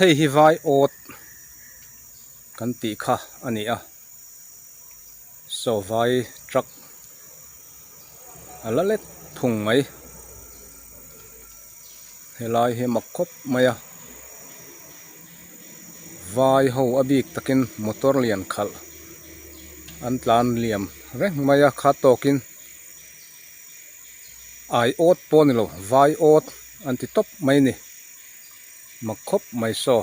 Hei hi vai awt kan tih kha a ni a, saw vai truck a la let thung mai. Helai hi mak khawp mai a, vai ho a bik takin motor lian khalh an tlan liam reng mai a kha tawkin ai awt pawh a ni lo vai awt an ti tawp mai a ni. Mak khawp mai saw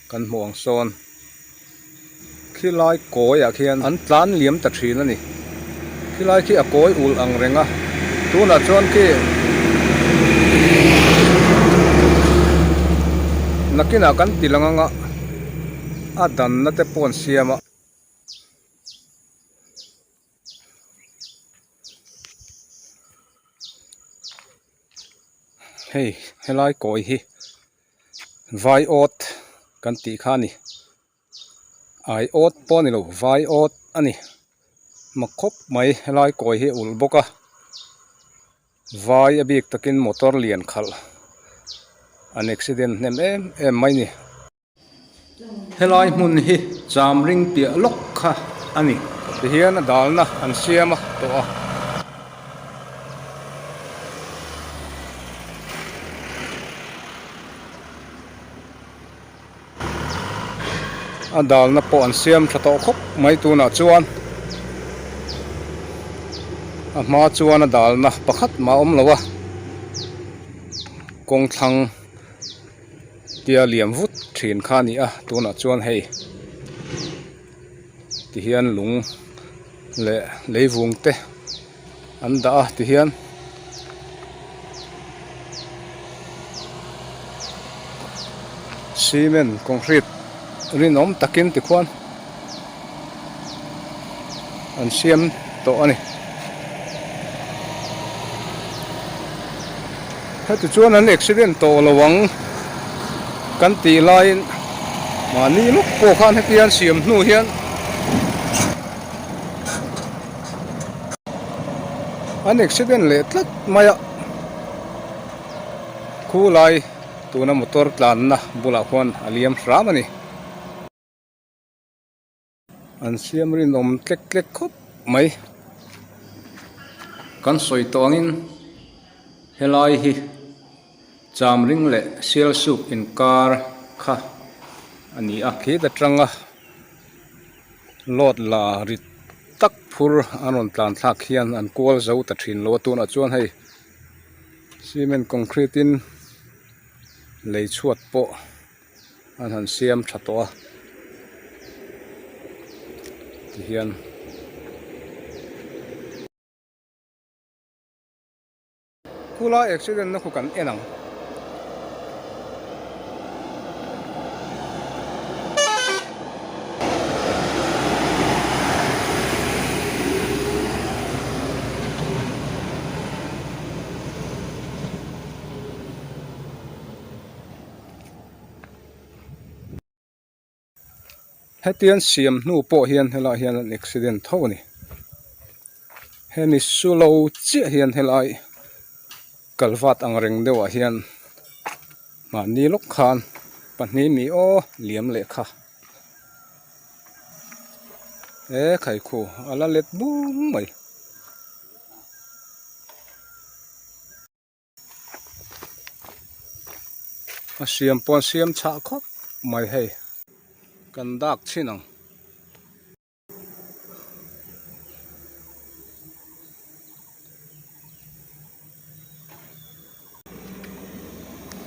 kan hmuh ang sawn khilai kawi ah khian an tlan liam ta thin a ni khilai khi a kawi ulh ang reng a tunah chuan khi nakinah kan ti lang anga a danna te pawh an siam a. Hei helai kawi hi vai awt kan tih kha a ni ai awt pawh a ni lo vai awt a ni mak khawp mai helai kawi hi a ulh bawk a vai a bik takin motor lian khalh an accident hnem em em mai a ni. Helai hmun hi cham ring piah lawk kha a ni. Tihian a dalna an siam a tawh a. A dalna pawh an siam tha tawh khawp mai tunah chuan a hma chuan a dalna pakhat mah a awm lo a kawng thlang. Tia liam vut thin kha a ni a tunah chuan hei tihian lung leh leivung te an dah a tihian cement concrete rinawm takin tikhuan an siam tawh a ni. Heti chuan an accident tawh lo ang kan tih laiin mahni lawk pawh khan heti an siam hnu hian an accident leh tlat mai a, khulai tuna motor tlanna bulah khuan a liam hram a ni. An siam rinawm tlek tlek khawp mai. Kan sawi tawh angin helai hi Chamring leh Sialsuk inkar kha a ni a. Khi ta tanga load la rit tak phur an rawn tlan thlak hian an kual zo ta thin lo a tunah chuan hei cement concrete in lei chhuat pawh. An han siam tha tawh a tihian khulai accident na khu kan en ang. Hetiang siam hnu pawh hian helaiah hian an accident tho a ni. Hemi su lo chiah hian helai kalvat ang reng deuhah hian mahni lawk khan pahnih mi aw liam leh kha e khaikhu a la let bur mai. A siam pawh an siam chhah khawp mai hei kan dak chhin ang.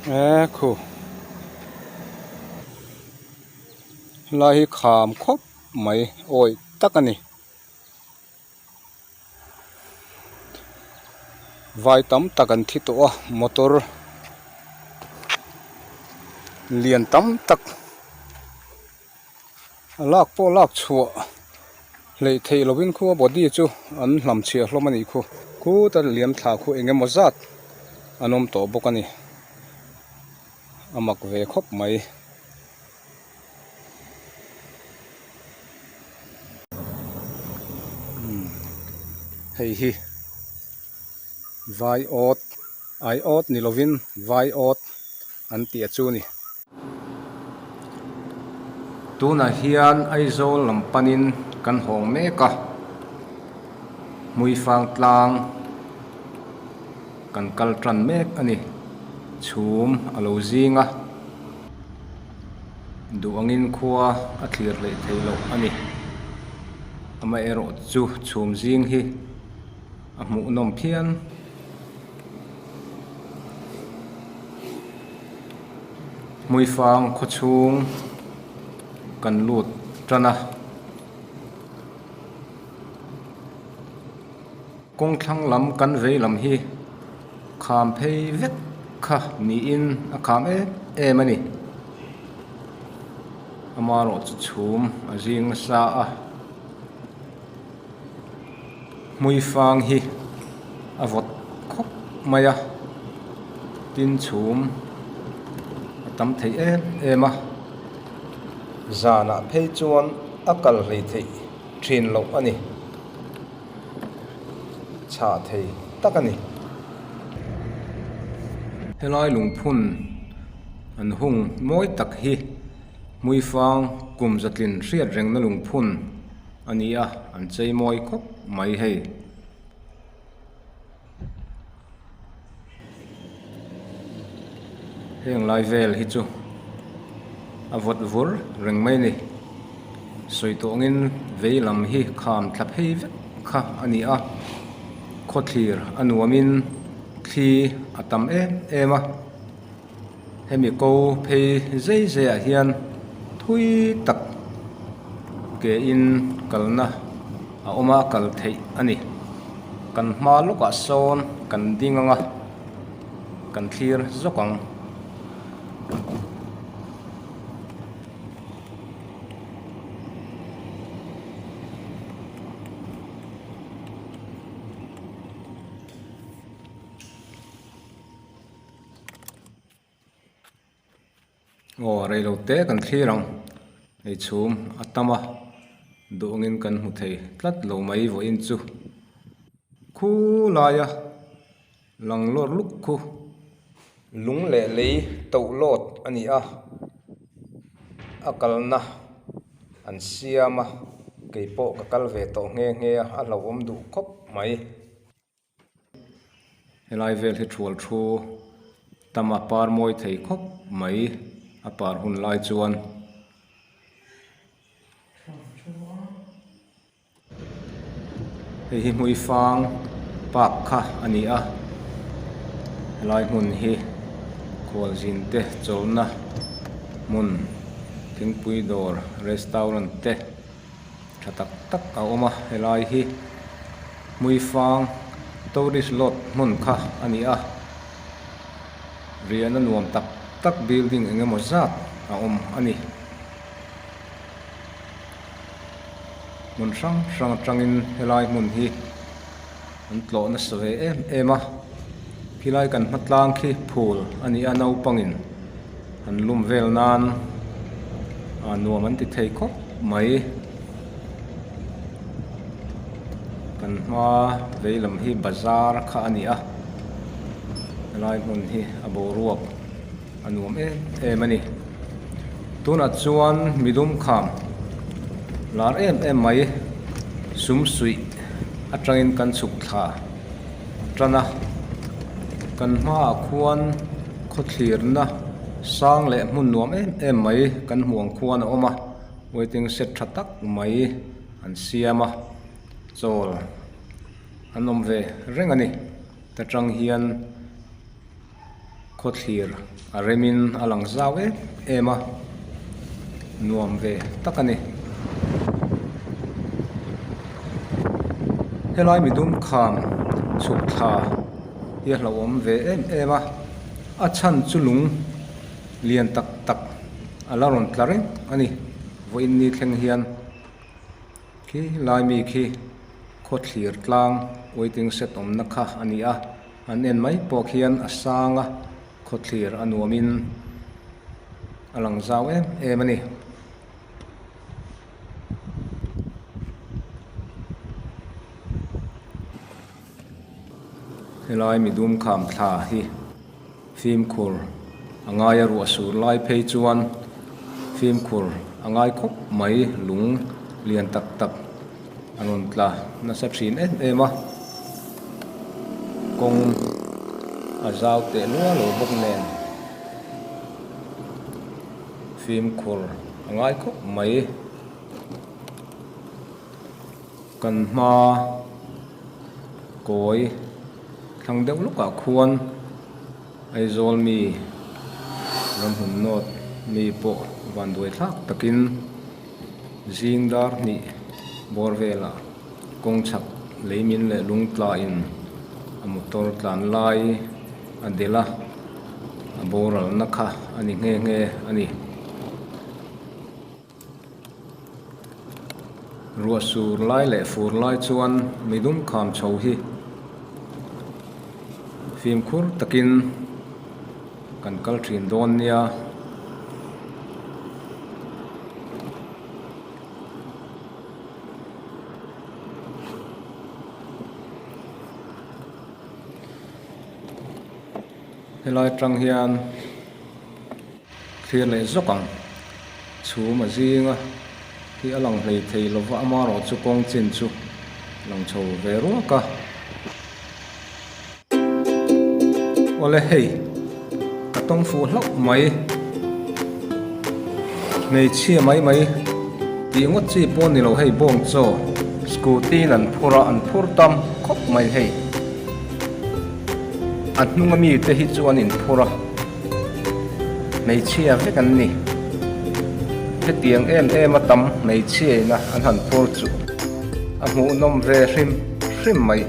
E khu helai hi kham khawp mai awih tak a ni. Vai tam tak an thi tawh a motor lian tam tak a lak pawh lak chhuah hleih theih lovin khu a body chu an hlam chhiah hlawm a nih khu khuta liam thla khu eng emaw zat an awm tawh bawk a ni a mak ve khawp mai. Hei hi vai awt ai awt ni lovin vai awt an tih a chu ni. Tunah hian Aizawl lam panin kan hawng mek a, Hmuifang tlang kan kal tan mek a ni. Chhum a lo zing a, duh angin khua a thlir hleih theih loh a ni. Amaherawh chu chhum zing hi a hmuhnawm phian. Hmuifang khawchhung kan lut tan a, kawng thlang lam kan vei lam hi kham phei vek kha niin a kham em em a ni. Amaherawhchu chhum a zing nasa a. Hmuifang hi a vawt khawp mai a, tin chhum a tam thei em em a, zanah phei chuan a kal hlei theih thin loh a ni, chhah thei tak a ni. Helai lungphun an hung mawi tak hi Hmuifang kum zatlin hriat rengna lungphun a ni a, an chei mawi khawp mai hei. Heng lai vel hi chu a vawt vur reng mai a ni. Sawi tawngin vei lam hi kham thla phei vek kha a ni a, khawthlir a nuamin thli a tam em em a. Hemi ko phei zai zai ah hian thui tak ke in kalna a awm a kal theih a ni. Kan hma lawkah sawn kan ding ang a kan thlir zawk ang. Aw rei lo te kan thlir ang hei chhum a tam a duh angin kan hmu thei tlat lo mai vawiin chu khulaia lang lawr luk khu lung leh lei toh lawt a ni a a kalna an siam a keipawh ka kal ve tawh nghe nghe a a hlauhawm duh khawp mai. Helai vel hi thual thu tam a par mawi thei khawp mai a par hun lai chuan. Hei hi Hmuifang park kha a ni a helai hmun hi khualzin te chawlhna hmun thingpui dawr restaurant te. Tha tak tak a awm a helai hi Hmuifang tourist lodge hmun kha a ni a riahna nuam tak tak building eng emaw zat a awm a ni hmun hrang hrang atangin helai hmun hi an tlawh nasa ve em em a khilai kan hma tlang khi phul a ni a naupangin an lum vel nan ah nuam an ti thei khawp mai kan hma vei lam hi bazar kha a ni a helai hmun hi a boruak a nuam em em a ni tunah chuan midum kham lar em em mai sum suih atangin kan chhuk thla tan a kan hmaah khuan khawthlirna sang leh hmun nuam em em mai kan hmuh ang khuan a awm a waiting shed tha tak mai an siam a chawl an awm ve reng a ni ta tang hian. Khawthlir a remin a lang zau em em a, nuam ve tak a ni. Helai midum kham chhuk thla hi a hlauhawm ve em em a, a chhan chu lung lian tak tak a la rawn tla reng a ni vawiin ni thleng hian. Khi lai mi khi khawthlir tlang waiting shed awmna kha a ni a. An en mai pawh khian a sang a, khawthlir a nuamin a lang zau em em a ni. Helai midum kham thla hi fimkhur a ngai a ruah sur lai phei chuan. Fimkhur a ngai khawp mai lung lian tak tak a rawn tla nasa thin em em a kawng a zau teh luah lo bawk nen fimkhur a ngai khawp mai. Kan hma kawi thlang deuh lawkah khuan Aizawl mi ramhun nawt mi pawh vanduai thlak takin zing dar hnih bawr velah kawng chhak lei min leh lung tlain a motor tlan lai a delh a, a boralna kha a ni nghe nghe a ni. Ruah sur lai leh fur lai chuan midum kham chho hi fimkhur takin kan kal thin dawn nia. Helai atang hian. Thlir leh zawk ang. Chhum a zing a, khi a lang hlei thei lova amarawh chu kawng chin chu lang chho ve ruak a. Awle hei, ka tawng fuh hlauh mai. Hmeichhia mai mai tih ngawt chi pawh ni lo hei bawng chaw scooty in an phur a, an phur tam khawp mai hei. A hnung ami te hi chu an inphur a. Hmeichhia vek an ni. Hetiang em em a tam hmeichhia ina an han phur chu a hmuhnawm ve hrim hrim mai.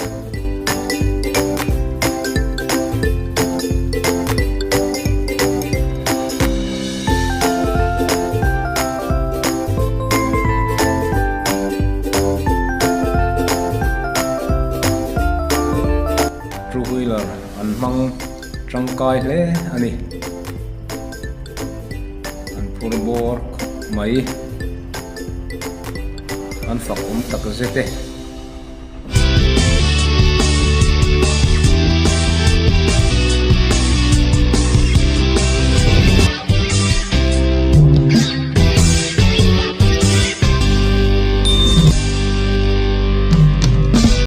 Two wheeler an hmang. Tangkai hle a ni. An phur bawr khawp mai. An fak awm tak zet e.